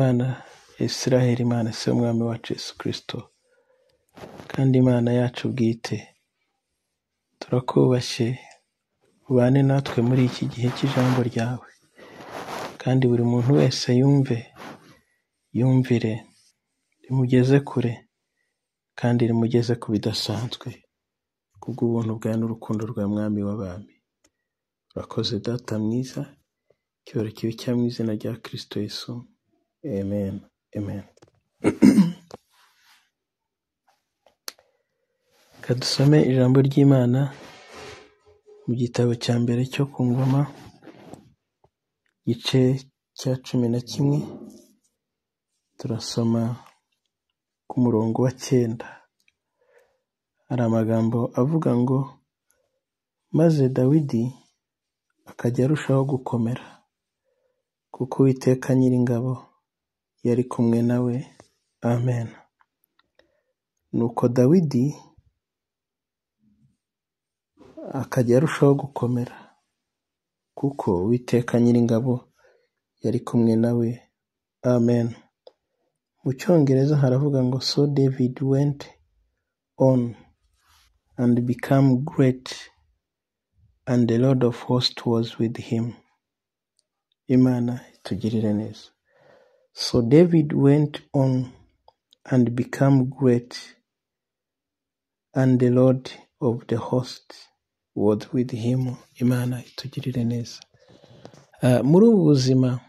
Imana ya Israheli, Imana se w'Umwami wacu Yesu Kristo, kandi Imana yacu bwite, turakubashye, ubane natwe muri iki gihe cy'ijambo ryawe, kandi buri muntu wese yumve, yumvire, rimugeze kure, kandi rimugeze ku bidasanzwe, kubw'ubuntu bwawe n'urukundo rwa Mwami w'abami. Urakoze Data mwiza, icyubahiro kibe icyawe mu izina rya Kristo Yesu. Amen. Amen. Reka dusome ijambo ry'Imana mu gitabo cya mbere cyo ku ngoma, igice cya 11, turasoma ku murongo wa 9. Hari amagambo avuga ngo: maze Dawidi akajya arushaho gukomera, kuko Uwiteka Nyiringabo yari kumwe nawe. Amen. Nuko Dawidi akajya arushaho gukomera, kuko Uwiteka Nyiringabo yari kumwe nawe. Amen. Mu Cyongereza haravuga ngo: so David went on and became great, and the Lord of hosts was with him. Imana itugirire neza. So David went on and became great, and the Lord of the hosts was with him. Imana itugirire neza. Muri ubu buzima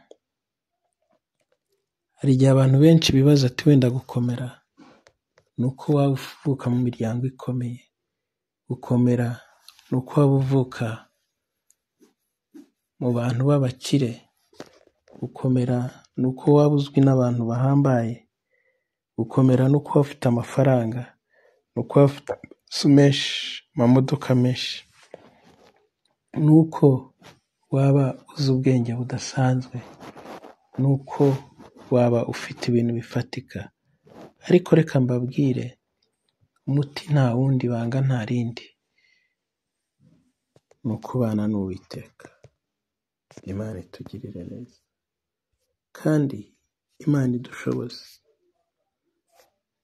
hari igihe abantu benshi bibaza ati wenda gukomera ni uko waba uvuka mu miryango ikomeye, gukomera ni uko waba uvuka mu bantu b'abakire, gukomera ni uko waba uzwi n'abantu bahambaye, gukomera ni uko waba ufite amafaranga, ni uko waba ufite amazu menshi, amamodoka menshi, ni uko waba uzi ubwenge budasanzwe, ni uko waba ufite ibintu bifatika. Ariko reka mbabwire, umuti nta wundi, banga nta rindi, ni ukubana n'Uwiteka. Imana itugirire neza, kandi Imana idushoboze.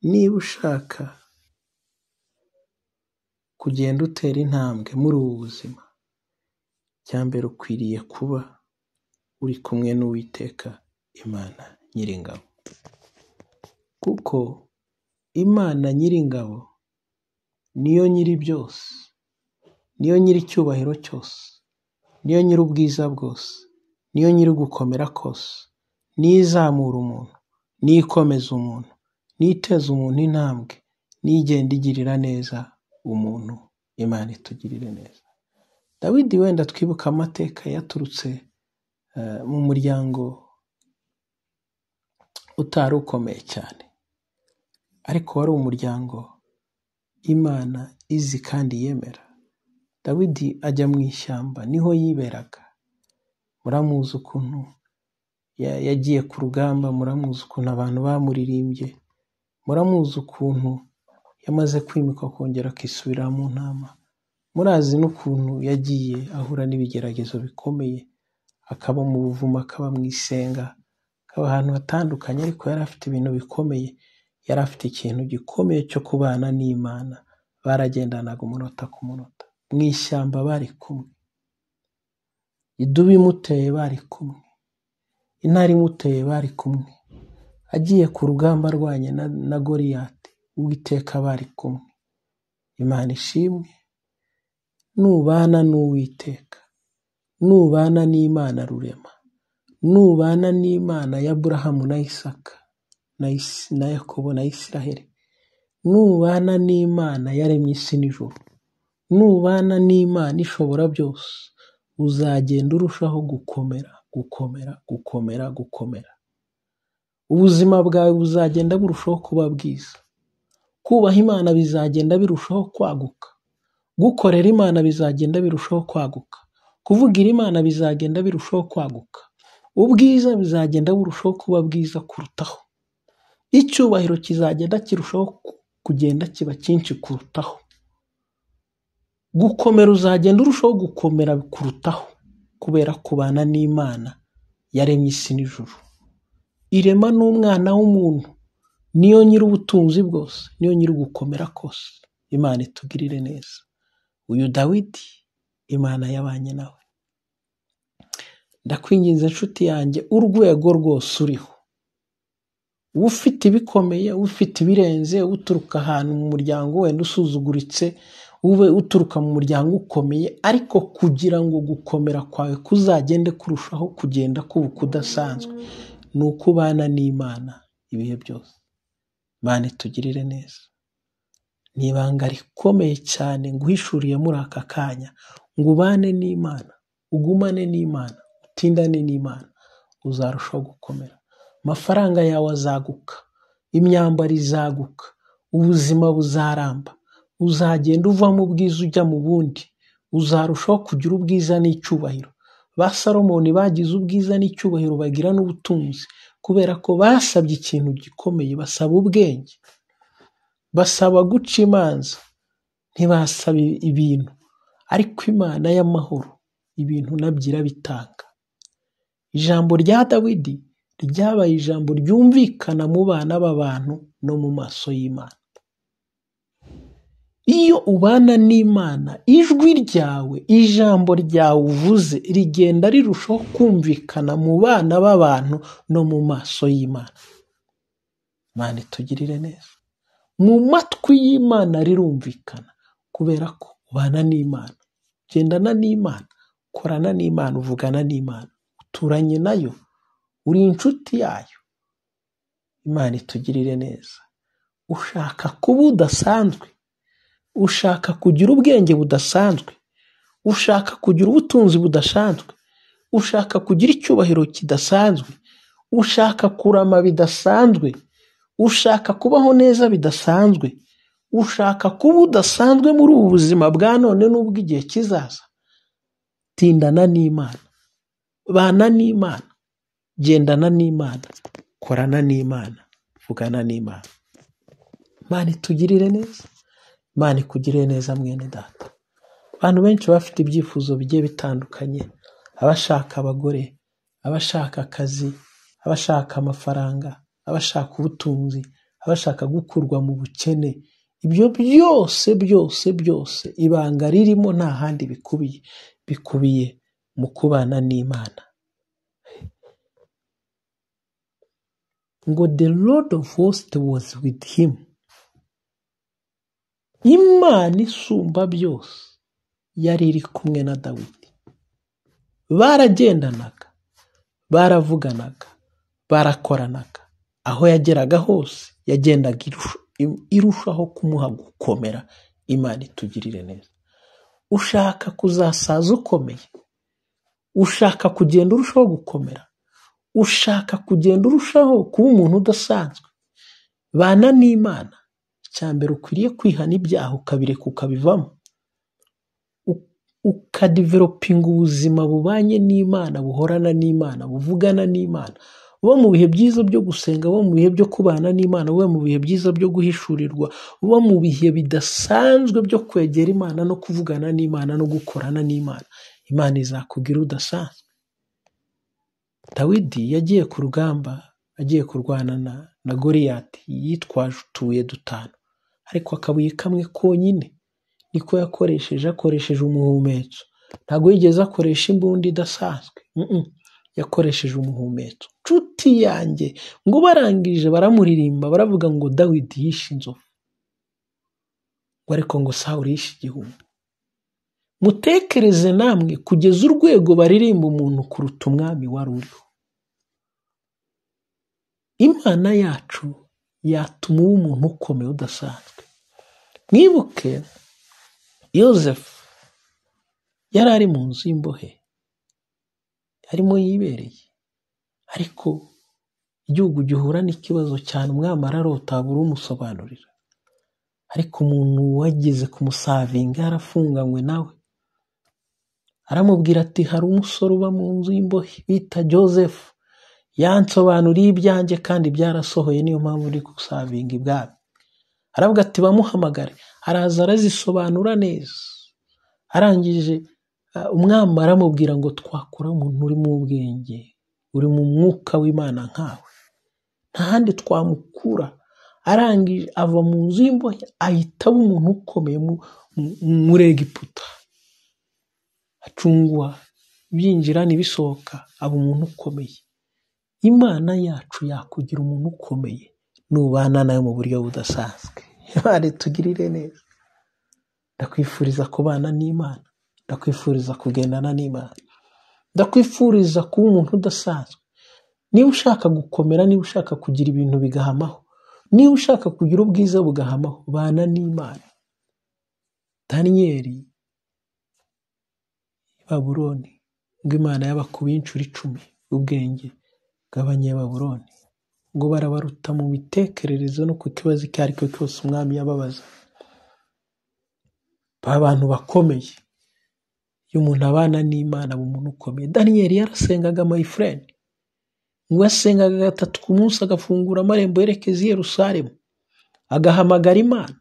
Niba ushaka kugenda utera intambwe muri ubu buzima, icya mbere ukwiriye kuba uri kumwe n'Uwiteka Imana Nyiringabo, kuko Imana Nyiringabo niyo nyiri byose, niyo nyiri icyubahiro cyose, niyo nyiri ubwiza bwose, niyo nyiri gukomera kose, niyo izamura umuntu, niyo ikomeza umuntu, niyo iteza umuntu intambwe, niyo igenda igirira neza umuntu. Imana itugirire neza. Dawidi wenda twibuka amateka yaturutse mu muryango utari ukomeye cyane, ariko wari umuryango Imana izi kandi yemera. Dawidi ajya mu ishyamba, niho yiberaga. Muramuzi ukuntu yagiye ku rugamba, muramuzi ukuntu abantu bamuririmbye, muramuzi ukuntu yamaze kwimikwa akongera akisubira mu ntama, murazi n'ukuntu yagiye ahura n'ibigeragezo bikomeye, akaba mu buvumo, akaba mu isenga, akaba ahantu hatandukanye, ariko yari afite ibintu bikomeye, yari afite ikintu gikomeye cyo kubana n'Imana. Baragendanaga umunota ku munota, mu ishyamba bari kumwe, idubu imuteye bari kumwe, intare imuteye bari kumwe, agiye ku rugamba arwanye na Goliyati, Uwiteka bari kumwe. Imana ishimwe. Nubana n'Uwiteka, nubana n'Imana Rurema, nubana n'Imana ya Aburahamu na Isaka na Yakobo na Isiraheli, nubana n'Imana yaremye isi n'ijuru, nubana n'Imana ishobora byose, uzagenda urushaho gukomera, gukomera, gukomera, gukomera. Ubuzima bwawe buzagenda burushaho kuba bwiza. Kubaha Imana bizagenda birushaho kwaguka. Gukorera Imana bizagenda birushaho kwaguka. Kuvugira Imana bizagenda birushaho kwaguka. Ubwiza bizagenda burushaho kuba bwiza kurutaho. Icyubahiro kizagenda kirushaho kugenda kiba cyinshi kurutaho. Gukomera uzagenda urushaho gukomera kurutaho, kubera kubana n'Imana yaremye isi n'ijuru. Irema n'umwana w'umuntu, niyo nyir'ubutunzi bwose, niyo nyir'ugukomera kose. Imana itugirire neza. Uyu Dawidi Imana yabanye nawe. Ndakwinginze inshuti yanjye, urwego rwose uriho, ufite ibikomeye, ufite ibirenze, uturuka ahantu mu muryango wenda usuzuguritse, ube uturuka mu muryango ukomeye, ariko kugira ngo gukomera kwawe kuzagende kurushaho kugenda kuba kudasanzwe, ni uko ubana n'Imana ibihe byose. Imana itugirire neza. Ni ibanga rikomeye cyane nguhishuriye muri aka kanya, ngo ubane n'Imana, ugumane n'Imana, utindane n'Imana, uzarushaho gukomera. Amafaranga yawe azaguka, imyambaro izaguka, ubuzima buzaramba, uzagenda uva mu bwiza ujya mu bundi, uzarushaho kugira ubwiza n'icyubahiro. Ba Salomoni bagize ubwiza n'icyubahiro, bagira n'ubutunzi, kubera ko basabye ikintu gikomeye, basaba ubwenge, basaba guca imanza, ntibasaba ibintu. Ariko Imana y'amahoro ibintu nabyo irabitanga. Ijambo rya Dawidi ryabaye ijambo ryumvikana mu bana b'abantu no mu maso y'Imana. Iyo ubana n'Imana, ijwi ryawe, ijambo ryawe uvuze rigenda rirushaho kumvikana mu bana b'abantu no mu maso y'Imana. Imana itugirire neza. Mu matwi y'Imana rirumvikana, kubera ko ubana n'Imana, ugendana n'Imana, ukorana n'Imana, uvugana n'Imana, uturanye nayo, uri inshuti yayo. Imana itugirire neza. Ushaka kuba udasanzwe, ushaka kugira ubwenge budasanzwe, ushaka kugira ubutunzi budasanzwe, ushaka kugira icyubahiro kidasanzwe, ushaka kurama bidasanzwe, ushaka kubaho neza bidasanzwe, ushaka kuba udasanzwe muri ubu buzima bwa none n'ubw'igihe kizaza. Tindana n'Imana, bana n'Imana, gendana n'Imana, korana n'Imana, vugana n'Imana. Imana itugirire neza. Imana ikugirire neza mwene data. Abantu benshi bafite ibyifuzo bigiye bitandukanye, abashaka abagore, abashaka akazi, abashaka amafaranga, abashaka ubutunzi, abashaka gukurwa mu bukene. Ibyo byose byose byose ibanga ririmo nta handi bikubiye, bikubiye mu kubana n'Imana. Ngo the Lord of hosts was with him. Imana isumba byose yari iri kumwe na Dawidi. Baragendanaga, baravuganaga, barakoranaga. Aho yageraga hose yagendaga irushaho kumuha gukomera. Imana itugirire neza. Ushaka kuzasaza ukomeye, ushaka kugenda urushaho gukomera, ushaka kugenda urushaho kuba umuntu udasanzwe, bana n'Imana. Icya mbere ukwiriye kwihana ibyaha ukabireka ukabivamo, ukadevelopinga ubuzima bubanye n'Imana, buhorana n'Imana, buvugana n'Imana, uba mu bihe byiza byo gusenga, uba mu bihe byo kubana n'Imana, uba mu bihe byiza byo guhishurirwa, uba mu bihe bidasanzwe byo kwegera Imana no kuvugana n'Imana no gukorana n'Imana. Imana izakugira udasanzwe. Dawidi yagiye ku rugamba, agiye kurwana na Goliyati, yitwaje utubuye dutanu, ariko akabuye kamwe konyine niko yakoresheje, akoresheje umuhumetso. Ntabwo yigeze akoresha imbunda idasanzwe, yakoresheje umuhumetso. Nshuti yanjye, ngo barangije baramuririmba, baravuga ngo Dawidi yishe inzovu, ngo ariko ngo Sawuli yishe igihumbi. Mutekereze namwe kugeza urwego baririmba umuntu kuruta umwami wari uriho. Imana yacu yatuma uba umuntu ukomeye udasanzwe. Mwibuke Yozefu yari ari mu nzu y'imbohe, arimo yibereye, ariko igihugu gihura n'ikibazo cyane, umwami ararota abura umusobanurira. Ariko umuntu wageze kumusavinga yarafunganywe nawe, aramubwira ati hari umusore uba mu nzu y'imbohe bita Joseph, yansobanuriye ibyanjye kandi byarasohoye, niyo mpamvu uri gusavinga ibwami. Aravuga ati bamuhamagare, araza arazisobanura neza. Arangije umwami aramubwira ngo twakura umuntu uri mu bwenge, uri mu mwuka w'Imana nkawe. Nta handi twamukura. Arangije ava mu nzu y'imbohe ahita aba umuntu ukomeye muri Egiputa, acungwa byinjira n'ibisohoka, aba umuntu ukomeye. Imana yacu yakugira umuntu ukomeye nubana nayo mu buryo budasanzwe. Imana itugirire neza. Ndakwifuriza kubana n'Imana, ndakwifuriza kugendana n'Imana, ndakwifuriza kuba umuntu udasanzwe. Niba ushaka gukomera, niba ushaka kugira ibintu bigahamaho, niba ushaka kugira ubwiza bugahamaho, bana n'Imana. Daniyeli i Babuloni, ngo Imana yabakubiye inshuro 10 ubwenge bw'Abanyababuroni, ngo barabaruta mu mitekerereze no ku kibazo icyo ari cyo cyose umwami yababaza. Ba bantu bakomeye. Iyo umuntu abana n'Imana aba umuntu ukomeye. Daniyeli yarasengaga, my friend. Ngo yasengaga 3 ku munsi, agafungura amarembo yerekeza i Yerusalemu, agahamagara Imana.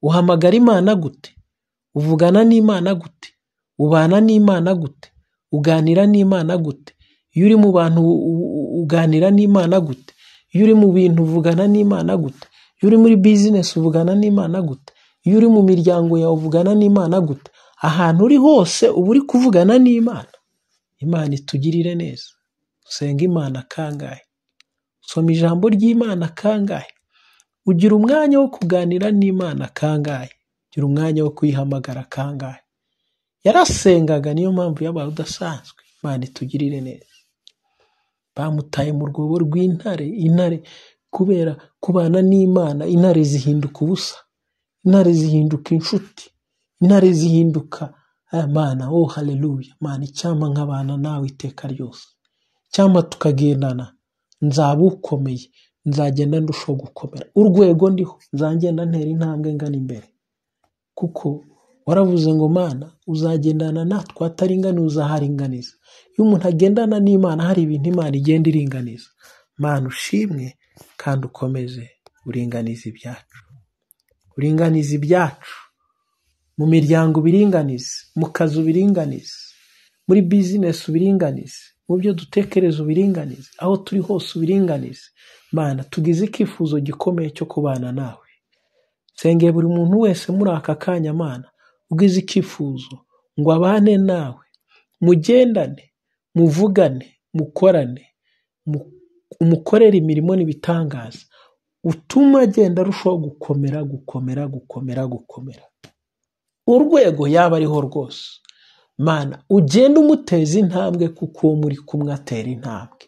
Uhamagara Imana gute? Uvugana n'Imana gute? Ubana n'Imana gute? Uganira n'Imana gute? Iyo uri mu bantu uganira n'Imana gute? Iyo uri mu bintu uvugana n'Imana gute? Iyo uri muri business uvugana n'Imana gute? Iyo uri mu miryango yawe uvugana n'Imana gute? Ahantu uri hose uba uri kuvugana n'Imana. Imana itugirire neza. Usenga Imana kangahe? Usoma ijambo ry'Imana kangahe? Ugira umwanya wo kuganira n'Imana kangahe? Ugira umwanya wo kuyihamagara kangahe? Yarasengaga, niyo mpamvu yabaye udasanzwe. Imana itugirire neza. Bamutaye mu rwobo rw'intare, intare kubera kubana n'Imana, intare zihinduka ubusa, intare zihinduka inshuti, intare zihinduka Mana. Oh haleluya! Mana, icyampa nkabana nawe iteka ryose, icyampa tukagendana, nzaba ukomeye, nzagenda ndushaho gukomera. Urwego ndiho nzagenda ntera intambwe ngana imbere, kuko waravuze ngo Mana uzagendana natwe, ataringaniza uzaharinganiza. Iyo umuntu agendana n'Imana hari ibintu Imana igenda iringaniza. Mana ushimwe kandi ukomeze uringanize ibyacu, uringanize ibyacu mu miryango, ubiringanize mu kazi, ubiringanize muri bizinesi, ubiringanize mu byo dutekereza, ubiringanize aho turi hose, ubiringanize. Mana, tugize icyifuzo gikomeye cyo kubana nawe. Nsengeye buri muntu wese muri aka kanya, Mana, ugize icyifuzo ngo abane nawe, mugendane, muvugane, mukorane, umukorere imirimo n'ibitangaza, utuma agenda arushaho gukomera, gukomera, gukomera, gukomera, urwego yaba ariho rwose. Mana, ugenda umuteza intambwe, kuko uwo muri kumwe atera intambwe,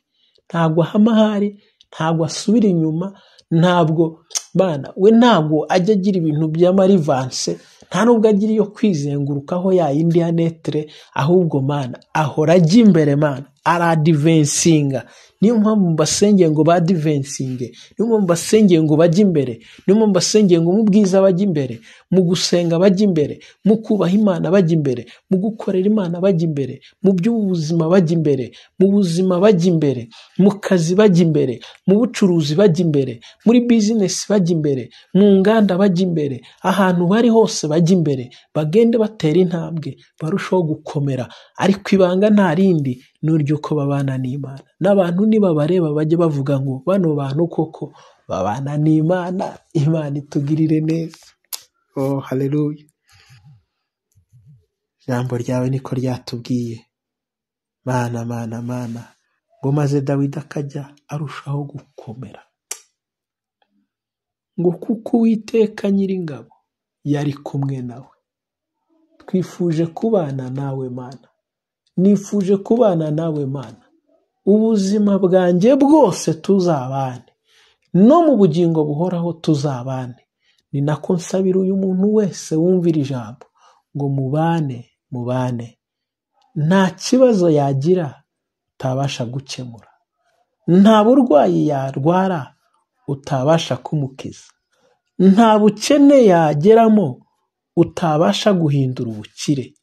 ntabwo ahama ahari, ntabwo asubira inyuma, ntabwo Mana we ntabwo ajya agira ibintu by'amarivanse, nta nubwo agira iyo kwizengurukaho ya yindi ya netere, ahubwo Mana ahora ajya imbere. Mana aradivensinga. Niyo mpamvu mbasengeye ngo badivensinge, niyo mpamvu mbasengeye ngo bajye imbere, niyo mpamvu mbasengeye ngo mu bwiza bajye imbere, mu gusenga bajye imbere, mu kubaha Imana bajye imbere, mu gukorera Imana bajye imbere, mu by'ubuzima bajye imbere, mu buzima bajye imbere, mu kazi bajye imbere, mu bucuruzi bajye imbere, muri bizinesi bajye imbere, mu nganda bajye imbere, ahantu bari hose bajye imbere, bagende batera intambwe, barushaho gukomera. Ariko ibanga nta rindi ni ury'uko babana n'Imana. N'abantu nibabareba bajye bavuga ngo bano bantu koko babana n'Imana. Imana itugirire neza. Oh haleluya! Ijambo ryawe niko ryatubwiye. Mana, Mana, Mana, ngo maze Dawidi akajya arushaho gukomera, ngo kuko Uwiteka Nyiringabo yari kumwe nawe. Twifuje kubana nawe Mana, nifuje kubana nawe Mana, ubuzima bwanjye bwose tuzabane, no mu bugingo buhoraho tuzabane. Ni nako nsabira uyu muntu wese wumvira ijambo ngo mubane, mubane, nta kibazo yagira utabasha gukemura, nta burwayi yarwara utabasha kumukiza, nta bukene yageramo utabasha guhindura ubukire,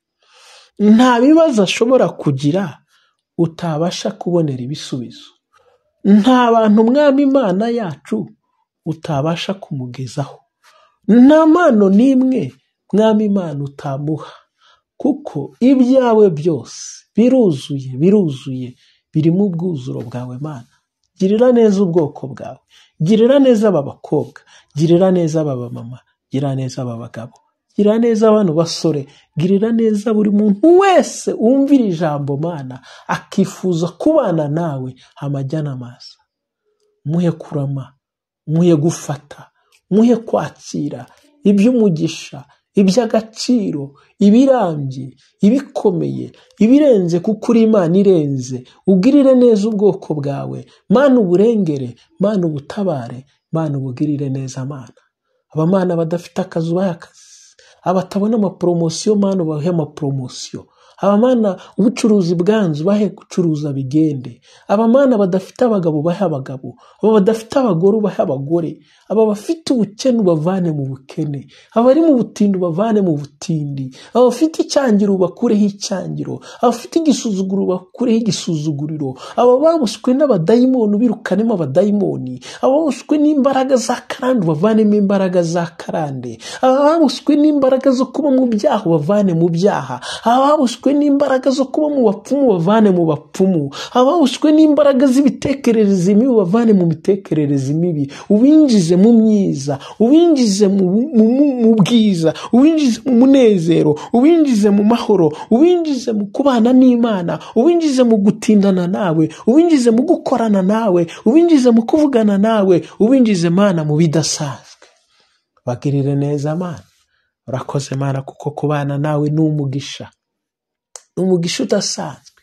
nta bibazo ashobora kugira utabasha kubonera ibisubizo, nta bantu Mwami Imana yacu utabasha kumugezaho, nta mpano n'imwe Mwami Imana utamuha, kuko ibyawe byose biruzuye, biruzuye, birimo ubwuzuro bwawe Mana. Girira neza ubwoko bwawe, girira neza aba bakobwa, girira neza aba bamama, girira neza aba bagabo, girira neza abantu basore, girira neza buri muntu wese wumvira ijambo Mana akifuza kubana nawe amajya n'amaza. Muhe kurama, muhe gufata, muhe kwakira iby'umugisha, iby'agaciro, ibirambye, ibikomeye, ibirenze, kuko uri Imana irenze. Ugirire neza ubwoko bwawe Mana, uburengere Mana, ubutabare Mana, ubugirire neza Mana. Abamana badafite akazi ubahe akazi, abatabona amaporomosiyo Mana ubahe amaporomosiyo, abamana ubucuruzi bwanzu ubahe gucuruza bigende, abamana badafite abagabo ubahe abagabo, aba badafite abagore ubahe abagore, aba bafite ubukene ubavane mu bukene, abari mu butindi ubavane mu butindi, abafite icyangiro ubakureho icyangiro, abafite igisuzuguro ubakureho igisuzuguriro, aba baboshywe n'abadayimoni ubirukanemo abadayimoni, ababoshywe n'imbaraga za karande ubavanemo imbaraga za karande, ababoshywe n'imbaraga zo kuba mu byaha ubavane mu byaha, ababoshywe n'imbaraga zo kuba mu bapfumu bavane mu bapfumu, ababoshywe n'imbaraga z'imitekerereze mibi bavane mu mitekerereze mibi, ubinjize mu myiza, ubinjize mu bwiza, ubinjize mu munezero, ubinjize mu mahoro, ubinjize mu kubana n'Imana, ubinjize mu gutindana nawe, ubinjize mu gukorana nawe, ubinjize mu kuvugana nawe, ubinjize Mana mu bidasanzwe. Bagirire neza Mana, urakoze Mana, kuko kubana nawe ni umugisha, umugisha udasanzwe.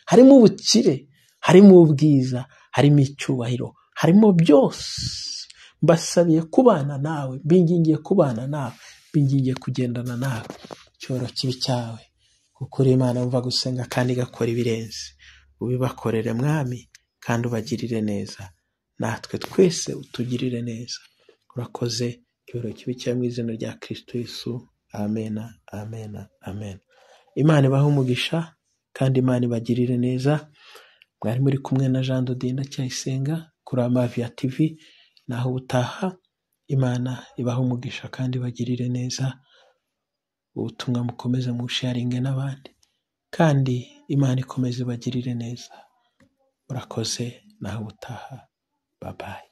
Harimo ubukire, harimo ubwiza, harimo icyubahiro, harimo byose. Mbasabiye kubana nawe, mbingingiye kubana nawe, mbingingiye kugendana nawe. Icyubahiro kibi cyawe, kuko uri Imana wumva gusenga kandi igakora ibirenze. Ubibakorere Mwami, kandi ubagirire neza, natwe twese utugirire neza. Urakoze. Icyubahiro kibi cyawe mu izina rya Kristo Yesu. Amena, amena, amena. Imana ibahe umugisha kandi Imana ibagirire neza. Mwari muri kumwe na Jean de Dieu Ndacyayisenga kuri Amavia TV. Naho ubutaha, Imana ibahe umugisha kandi ibagirire neza. Ubutumwa mukomeze musharinge n'abandi, kandi Imana ikomeze ibagirire neza. Murakoze, naho ubutaha. Bye bye.